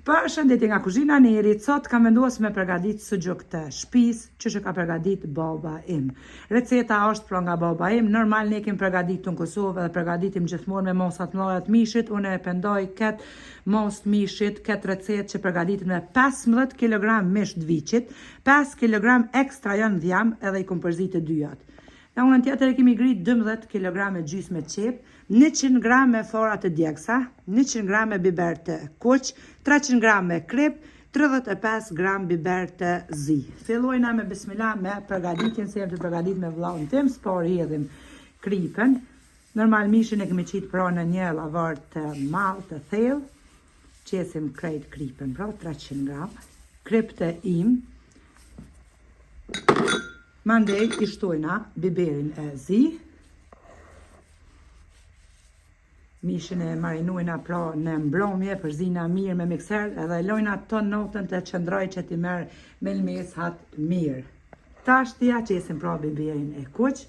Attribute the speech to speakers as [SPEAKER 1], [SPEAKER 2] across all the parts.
[SPEAKER 1] Përshëndetje nga kuzhina Nerit, sot kam vendosur me përgatit suxhuk të shpis, qysh e ka përgatit baba im. Receta është pra nga baba im, normal ne kemi përgatit në Kosovë edhe përgatitim gjithmonë me masat mëdha të mishit, unë e pendoj këtë masë të mishit, këtë recetë që përgatitim me 15 kg mish të viçit, 5 kg ekstra janë dhjam edhe i kom përzi të dyjat. Në anën tjetër e kemi gri 12 kg e gjysmë qepë, 100 gram me fara të djegësa, 100 gram me biber të kuq, 300 gram me krip, 35 gram biber të zi. Fillojna me bismillah me përgatitjen, se jem tu përgatit me vllaun tim, s'pari hedhim kripën. Normal mishin e kemi qitë pra në një llavar të madh të thellë. Qesim krejt kripën, pra 300 gram. Krip të im. Mandej i shtojna biberin e zi. Mishin e marinojna pra në mbromje, përzina mirë me mikser edhe lojna të notën të qëndroj që t'i merr melmesat mirë. Tash ja qesim pra biberin e kuq.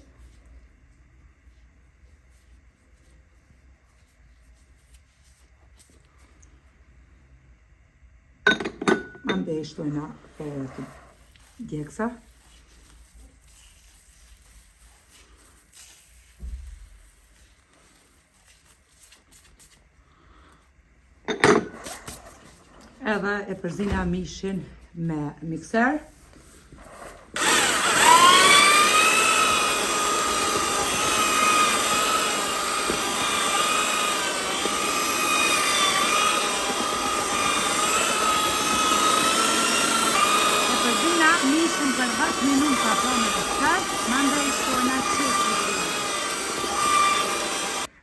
[SPEAKER 1] Mandej shtojna farat e djegësa. Edhe e përzina mishin me mikser. E përzina mishin për 10 minuta pra me mikser, mandej shtojna qepën.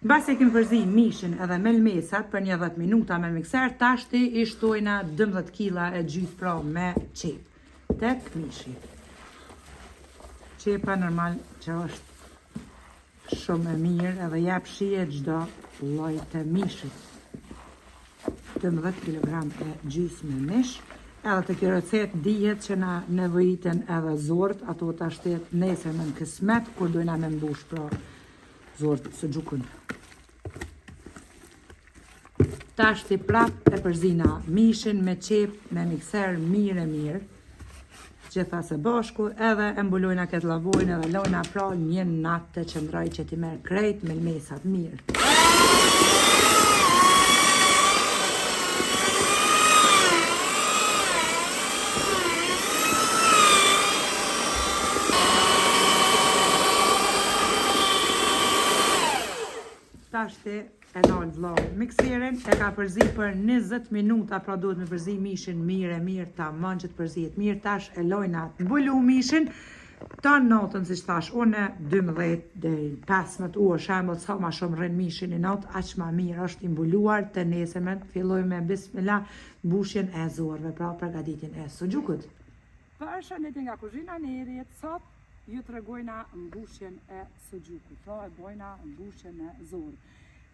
[SPEAKER 1] Mbasi e kemi përzi mishin edhe melmesat për një 10 minuta me mikser, tashti i shtojna 12 kila e gjysë pra me qepë. Tek mishi. Qepa normal që është shumë e mirë edhe jep shije çdo lloj të mishit. 12 kg e gjysmë mish. Edhe te kjo recetë dihet që na nevojiten edhe zorrët, ato tashti nesër në kësmet, kur dojna me mbush pra zorrët suxhukun. Tashti prap e përzina mishin me qepë me mikser mirë e mirë. Gjitha së bashku edhe e mbulojna këtë llavojnë edhe lojna pra një natë të qëndroj që t'i merr krejt melmesat mirë. Tashti e nal vllau mikserin, e ka përzi për 20 minuta, pra duhet me përzi mishin mirë e mirë, tamam që të përzihet mirë, tash e lojna të mbulu mishin, tanë natën, siç thash, unë 12 deri 15 orë shembull, sa ma shumë rrin mishin një natë, aq ma mirë është i mbuluar të nesërmen, filloj me bismillah mbushjen e zorrëve, pra përgatitjen e suxhukut. Përshëndetje nga kuzhina Nerit, sot ju tregojna mbushjen e suxhukut, pra e bojna mbushjen e zorrë.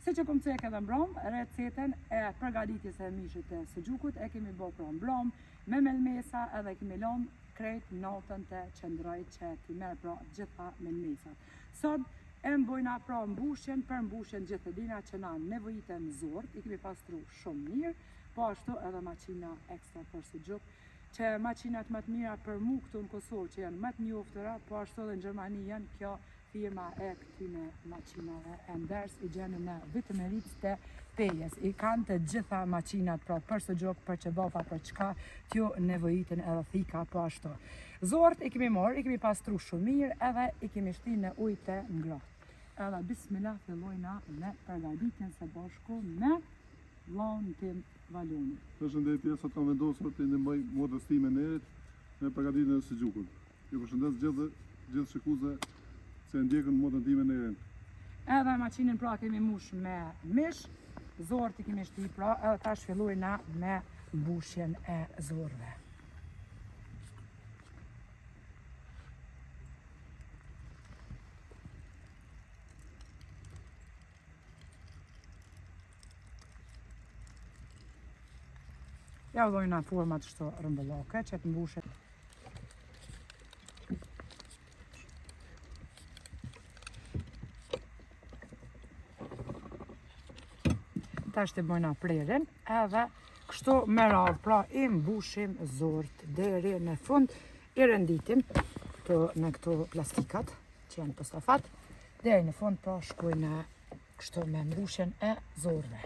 [SPEAKER 1] Siç e kom cek edhe mbrom, recetën e përgatitjes së mishit të suxhukut e kemi bo pra mbrom me melmesa edhe kemi lon krejt natën të qëndroj që t'i merr pra gjitha melmesat. Sot e bojna pra mbushjen, për mbushjen gjithë e dina që na nevojiten zorrët, i kemi pastru shumë mirë, po ashtu edhe maqina ekstra për suxhuk, që maqinat më të mira për mu këtu në Kosovë që janë më të njohura, po ashtu edhe në Gjermani janë kjo firma e këtyne maqinave Enders i gjeni në Vitomericë të Pejës. I kanë të gjitha maqinat pra për suxhuk, për qebapa, për çka t'ju nevojiten edhe thika po ashtu. Zorrët i kemi marrë, i kemi pastru shumë mirë edhe i kemi shti në ujë të ngrohtë. Edhe bismillah fillojna me përgatitjen së bashku me vllaun tim Valonin.
[SPEAKER 2] Përshëndetje, sot kam vendosur të ndihmoj motrës time Nerit me përgatitjen e suxhukut. Ju përshëndes gjithë gjithë shikuesve që e ndjekin motrën time Nerin.
[SPEAKER 1] Edhe maqinën pra kemi mush me mish, zorrët i kemi shti pra, edhe tash fillojna me mbushjen e zorrëve. Ja u dojna format shto rrumbullake, që të mbushet. Tash të bojna prerjen, edhe Kështu me radhë, pra i mbushim zorrët deri në fund, i renditim këto në këto plastikat që janë postafat, deri në fund pra shkojnë kështu me mbushjen e zorrëve.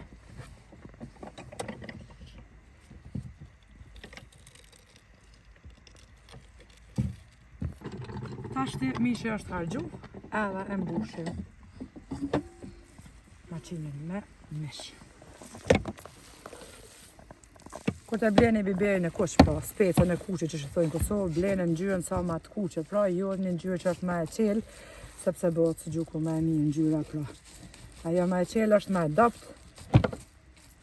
[SPEAKER 1] Tashti mishi është harxhu, edhe e mbushim maqinën me mish. Kur të bleni biberin e kuq, pra specën e kuqe që që thojnë në Kosovë, bleni ngjyrën sa ma të kuqe, pra jo një ngjyrë që është ma e qelë, sepse bëhet suxhuku ma e mirë ngjyra, pra. Ajo ma e qelë është ma e dobt,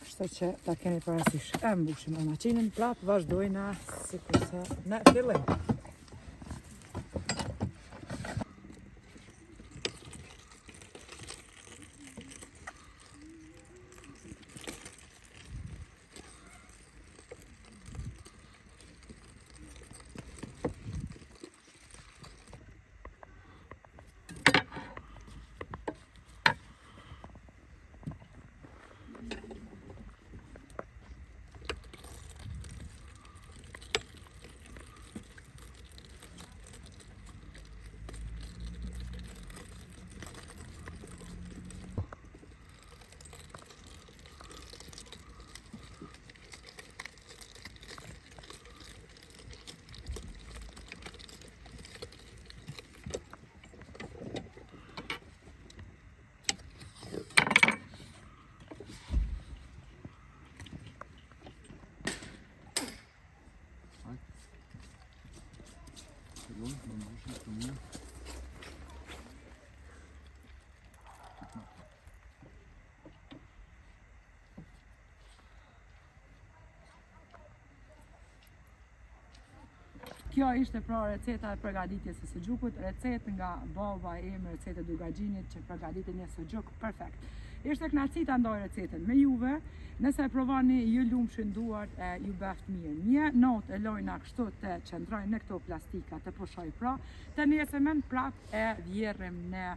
[SPEAKER 1] kështu që ta keni parasysh. E mbushim e maqinën, prap vazhdojna sikurse në fillim. Kjo ishte pra receta e përgatitjes së suxhukut, recetë nga baba im, recetë e Dukagjinit që përgatitë një suxhuk perfekt. Ishte kënaqësi ta ndaj recetën me juve. Nëse e provoni, ju lumshin duart e ju bëft mirë. Një natë e lojna kështu të qëndroj në këto plastika të pushoj pra, të nesërmen prap e vjerrim në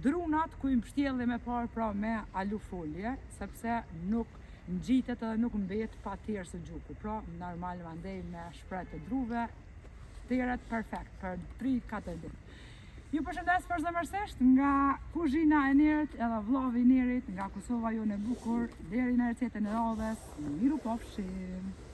[SPEAKER 1] drunat ku i mbështjellim me parë pra me alufolje, sepse nuk ngjitet edhe nuk mbet pa terë suxhuku. Pra, normal mandej me shpret të druve, teret perfekt për 3-4 ditë. Ju përshëndes përzemërsisht nga kuzhina e Nerit edhe vllavi i Nerit nga Kosova jonë e bukur deri në recetën e radhës. Mirupafshim!